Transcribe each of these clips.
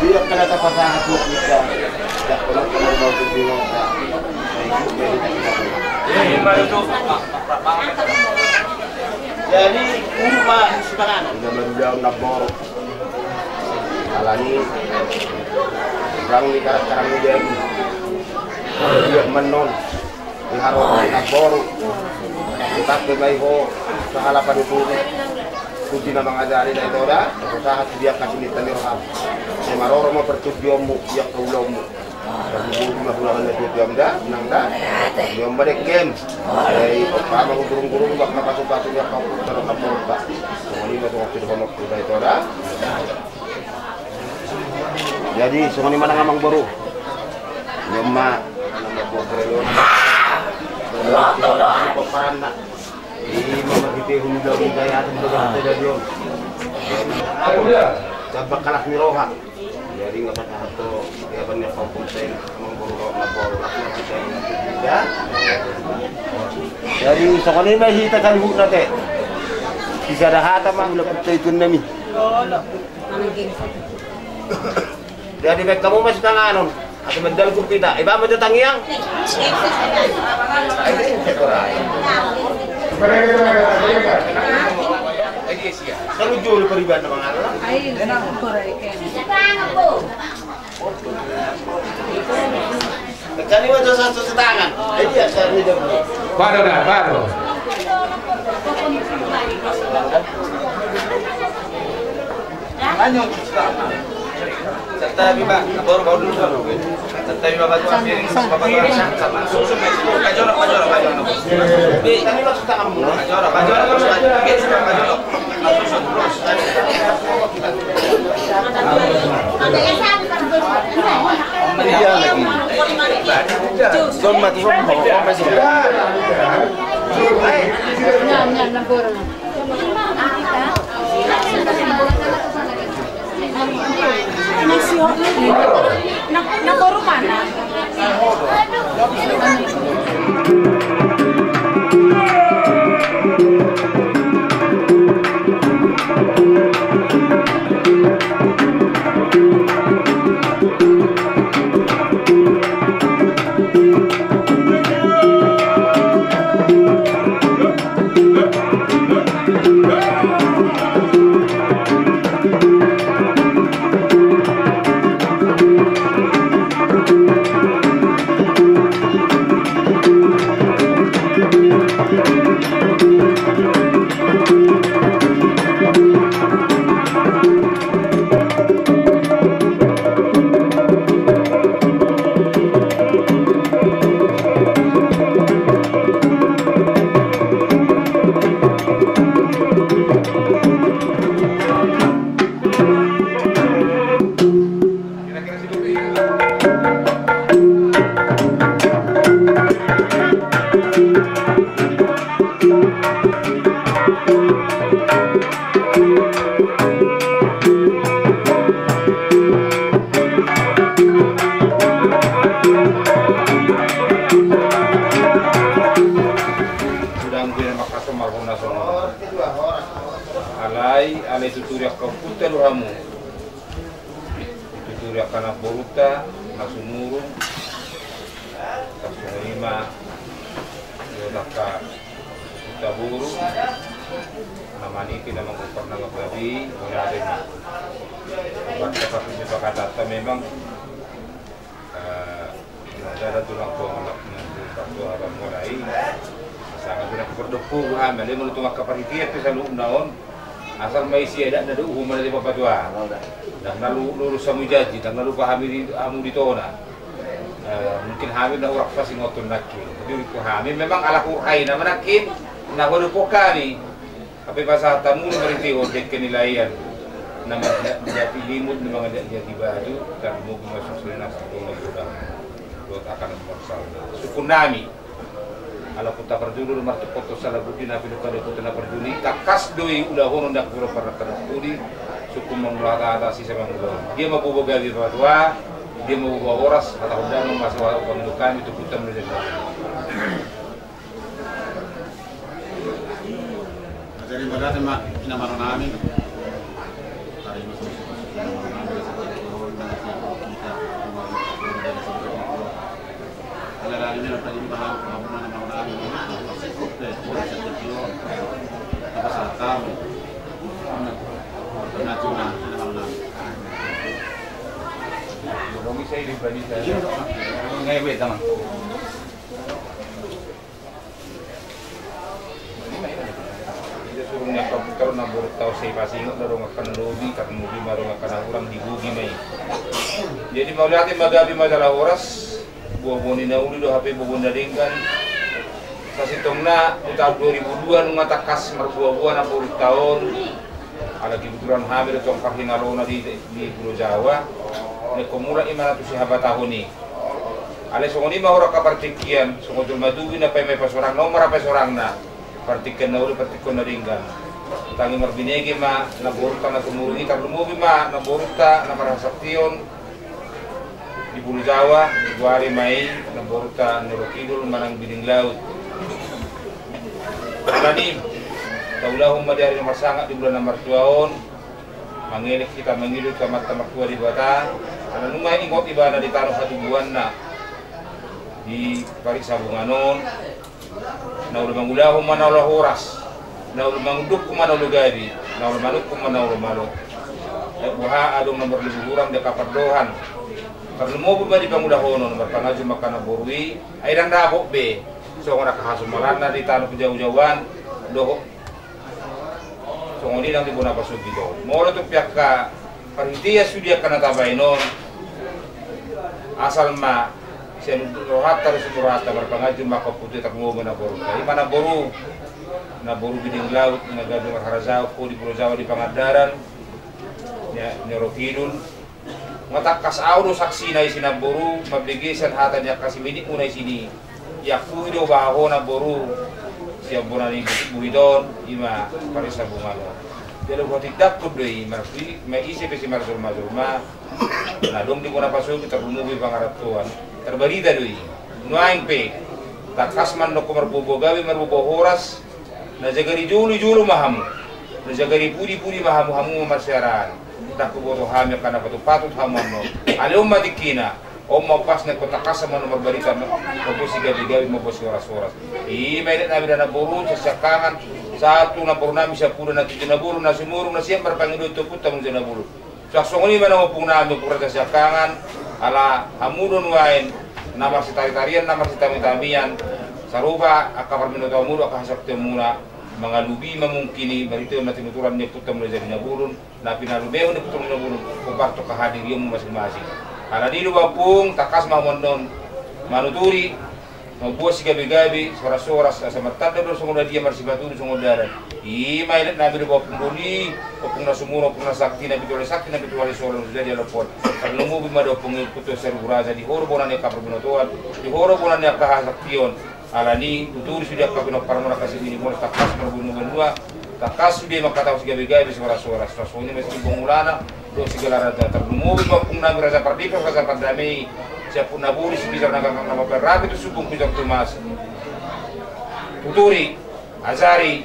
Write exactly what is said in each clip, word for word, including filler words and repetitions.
Ia kada tapasahat tu kita. Tidak pernah kena mau tu bingung. Jadi, kurma sekarang. Sudah baru jam enam borok. Alani, orang ni karak-karak ni jadi. Dia menon. Di haroa na boru. Tetap be mai ho sahala panutup. Kunci na mangajari na ito da, so sahat tu dia kasih ni tani roham. Sai maroro ma partujionmu, ia kaulaonmu. Tapi boru na hulangan na tujuan da, nang da. Dia ma dengkem. Jadi, pama hugurung-gurung, bak na pasu-pasu, ia kau putar, kau putar. Songon i ma songon sude honok tu da ito da. Jadi, songon i ma nang amang boru. Nyoma, nama bokre lo. Paranna. Ima marhite hulu daun daya atas bagas tedadion. Tambah kalas ni roha. Jadi nggak patah atau dia banyak kampung saya amang boru lo, amang boru lo, amang boru lo. Jadi songon i ma hita saluhutna te. Bisa ada hata ma hula putih itu nami. Jadi baen hamu ma sipanganon. Asa mandalguk hita. Iba ma jo tangiang. Saru jolo pariban na mangallang. Kani ma jo satu setangan. Bado da, bado. Lanjut. Santabi ma, baru, baru dulu, baru. Santabi ma, baru, baru, baru, baru, susun, susun. Pajorok, pajorok, pajorok. Pajorok, pajorok, terus, pajorok, pajorok. Susun, terus. Iya lagi. Son mati, son mau, oh, masih. Nah, nah, nah, borong. Godang be na mangkasomar hona songon. Alai, alai tuturi angka ompunta do hamu. Tuturi angka namborunta na sumurung. Songon i ma dohot angka ompunta boru na maniki na manggompar na manggabe i, mauliate ma. Baen hamu kesepakatan memang, eh, Sada tulang tua, anak tulang tua, abang mulai. Sangat tulang berdepu, ha, male menurut angka panitia pe saluhutna on. Asal ma isi adat na do uhum na di papatua. Ndang na lu-, lurus hamu janji, ndang na lupa hami di, hamu di tona. Eh, mungkin hami na hurang pasingothon nangkin. Jadi, hami memang ala hurang i nama nangkin, na hurang hami. Hape pasahat hamu na marhite on dengke ni laean. Na mangaliat-liat i limut, na mangaliat-liat i batu, tarlumobi ma suksena, suksena. Dohot angka na marsal. Sungkun nami. Ala ompunta parjolo do martungkot tu sala budi na pinungka ni ompunta na parjolo i, tangkas do i ulahonon, ndang hurang parrangkanon pudi. Sungkun mangulahon hata sisa mangulahon. Dia ma boha gabe patua, dia ma boha horas, hata hondang ma soal pangido hami tu ompunta manager. Jadi, mauliate ma inang amang nami. Tarima kasih. Sai di Bali, saya. Ngai be, tamang. Ida surung ni angka putar na borunta on sai pasingot, na dong angka na lobi, tarlumobi ma dong angka na hurang, dibogi ma i. Jadi mauliate ma, gabe ma jala horas. Buabua ni na uli do hape buabua ni na denggan. Sasintongna di taon dua ribu dua nunga tangkas marbuabua na borunta on. Ala kebetulan hami do tong parhinalona di, di Pulo Jawa. Nangkok mulak i ma na tusi habatahon i. Alai songon i ma hurang angka partingkian, songon jolma tubu i na paima i pasorangna, on ma ra pasorangna. Partingkian na uli, partingkian na denggan. Tangi marbinege ma na borunta na tumurung i, tarlumobi ma na borunta na marhasaktion di Pulo Jawa, digoari ma i na borunta Noro Kidul manang Biding Laut. Alani, taulahon ma di ari na marsangap, di bulan na martua on, mangelek hita mangido tu Amanta Martua Debata, ala nunga ingot ibana di tano hatubuanna di Parik Sabungan on. Na olo mangulahon ma na olo horas, na olo manguduk ma na olo gabe, na olo manungkun ma na olo malo. Ai boha adong na marlebu hurang di angka pardohan, tarlumobi ma di pangulahonon, marpanganju ma angka na boru i, ai ndang dapot be songon angka hasomalanna di tano jaujauan dohot songon i nang di bona pasogit on. Molo tung pe angka parhitean sude angka na tabaen on, asal ma sian ujung rohanta ro sian rohanta, marpanganju ma angka ompunta, tarlumobi na borunta i ma na boru, na boru Biding Laut, na gabe marharajaon ho di Pulo Jawa di Pangandaran, ya, Noro Kidul. Nga tangkas ahu do saksina i, si namboru, mambege sian hata ni angka siminitmuna i sini. Iangkuhi do baha ho namboru sian bona ni Bukit Buhit on, i ma Parik Sabungan on. Jala huhatindangkon do i, marpi ma ise pe simarjolmajolma na adong di bona pasogit, tarlumobi pangarantoan. Tarbarita do i. Nuaeng pe tangkas mandok ho marbuabua gabe, marbuabua horas. Na jaga ni jolo, jolo ma hamu. Na jaga ni pudi, pudi ma hamu, hamu ma marsiaraan. Ndang huboto hami angka na patut-patut hamu annon. Alai on ma tingkina. On ma umpasna, ingkon tangkas hamu annon marbarita, mamboan sigabe-gabe, mamboan sihoras-horas. I ma ilet nami da na boru, sian siangkangan sahat tu na boru nami, sian puda na tujuh na bolon, na sumurung, na siap marpangidoan tu Ompunta Hamuna Raja Nabolon. Suang songon i ma nang ompung nami, Ompung Raja Siangkangan, ala hamu do nuaeng na marsitari-tarian, na marsitami-tamian, sarupa angka parbinotoanmu dohot angka hasaktionmuna, mangalupi ma mungkin i, marhite na tinuturan ni Ompunta Hamuna Raja Nabolon, na pinalumehon ni Ompunta Hamuna Raja Nabolon, hombar tu angka hadirionmu masing-masing. Alani i do ba, Ompung, tangkas ma hamu annon manuturi, mamboan sigabe-gabe, sihoras-horas, asa martanda do songon na dia, marsipatudu songon dalan. I ma ilet nami do ba, Ompung Doli, Ompung na sumurung, Ompung na sakti, na pituhali sakti, na pituhali solo, na so jadi alompon. Tarlumobi ma do Ompung i, Ompunta Saribu Raja, di ho do bona ni angka parbinotoan, di ho do bona ni angka hasaktion. Alani i, tuturi sude angka pinomparmuna, angka siminitmuna, tangkas marbanua-banua, tangkas sude ma angka taon sigabe-gabe, sihoras-horas. Songon i ma simbong mulana dohot sigala raja, tarlumobi ma ompung nami Raja Pardipas, Raja Pardame i, siamput na buri, sipijar na ganggang, na mambahen rapi tu sumbung, pijar tu mas. Tuturi, ajari,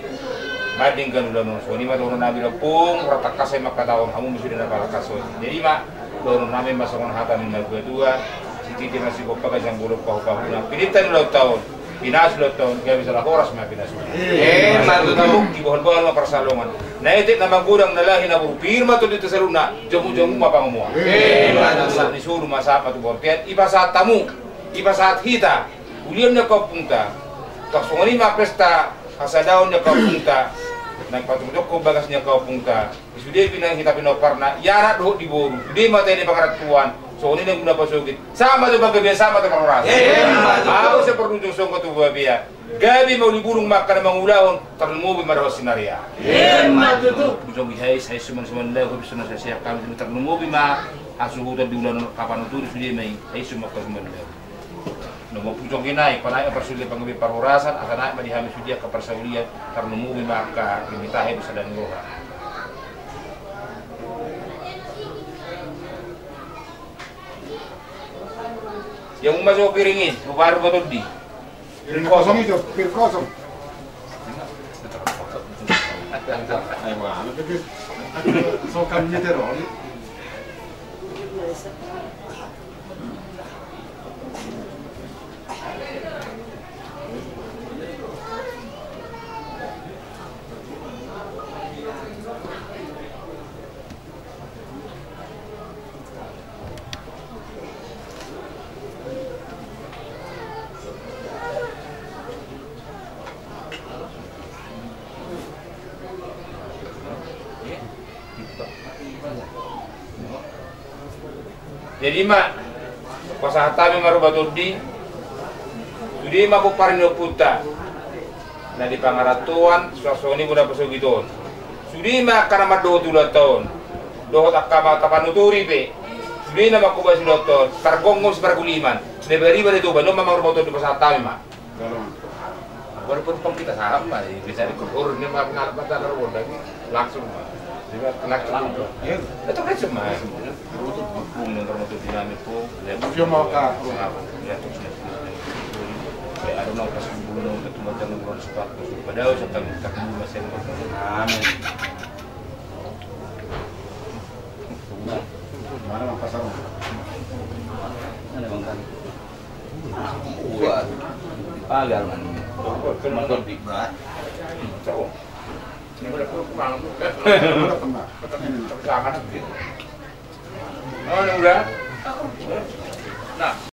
manding ganulan on. Songon i ma dohonon nami da, Ompung, hurang tangkas ma angka taon, hamu ma sude na palangkashon. Jadi ma dohonon nami ma songon hata ni natuatua: Sititi ma sigompa, ganjang bolon pahupahuna, pininta ni ulaonta on, pinasu ulaonta on, gabe jala horas ma pinasuna. Emma tutu. Diboholbohol ma parsalongan. Na etek na magodang, na lahi na boru, pir ma tondinta saluhutna, jomu-jomu ma pangomoan. Emma tutu. Sahat ni solu ma sahat ma tu bontean, ipasahat hamu, ipasahat hita ulian ni angka ompungta. Tong songon i ma pesta hasadaon ni angka ompungta, na patungjokkon bagas ni angka ompungta. Di sude pe na hita pinomparna, di anak dohot di boru, sude ma tahi ni pangarantoan. Songon i nang guna pasogit, sahat ma tu panggabean, sahat ma tu parhorasan. Emma tutu. Ahu sian Parujung Songga tu Buabea, gabe ma uli burung ma angka na mangulahon, tarlumobi ma dohot sinariaan. Emma tutu. Pujonggi hais, hais suman-suman lau, habis na sasiak kami, tarlumobi ma hasuhuton di ulaon on, angka panuturi sude ma i, hais suman-suman lau. Nomor pujonggi nai, panaek ma parsulian panggabean parhorasan, asa naek ma di hami sude angka parsaulian, tarlumobi ma angka gembitahe di sada ni roha. Ia mumba jo piring i, rupa-rupa tondi. Piring kosong itu, piring kosong. Ai, mana pikir? Sokan meter oli. Jadi ma, pasahat hami ma Rupatondi, sude ma pomparan ni ompunta na di pangarantoan, suang songon i muna pasogit on. Sude ma angka na mandohot ulaonta on, dohot angka na tapanuturi pe, sude na mangkobasi ulaonta on, targonggo siparguliman, na bariba di Toba, on ma Rupatondi pasahat hami ma. Walaupun pang kita sama, bisa di kubur, ini mah ngalap mata kalau udah langsung mah. Jadi langsung. Iya. Itu kan cuma. Pung yang termasuk dinamik pung. Ya, dia mau kah? Ya, terus. Ya, ada mau pas bulan, ketemu jangan bulan sepak. Padahal saya tak tak masih. Amin. Mana pasar? Mana bang kan? Buat pagar man. Cuma lebih berat. Cowok. Ini udah kurang. Jangan. Oh, ini udah. Nah.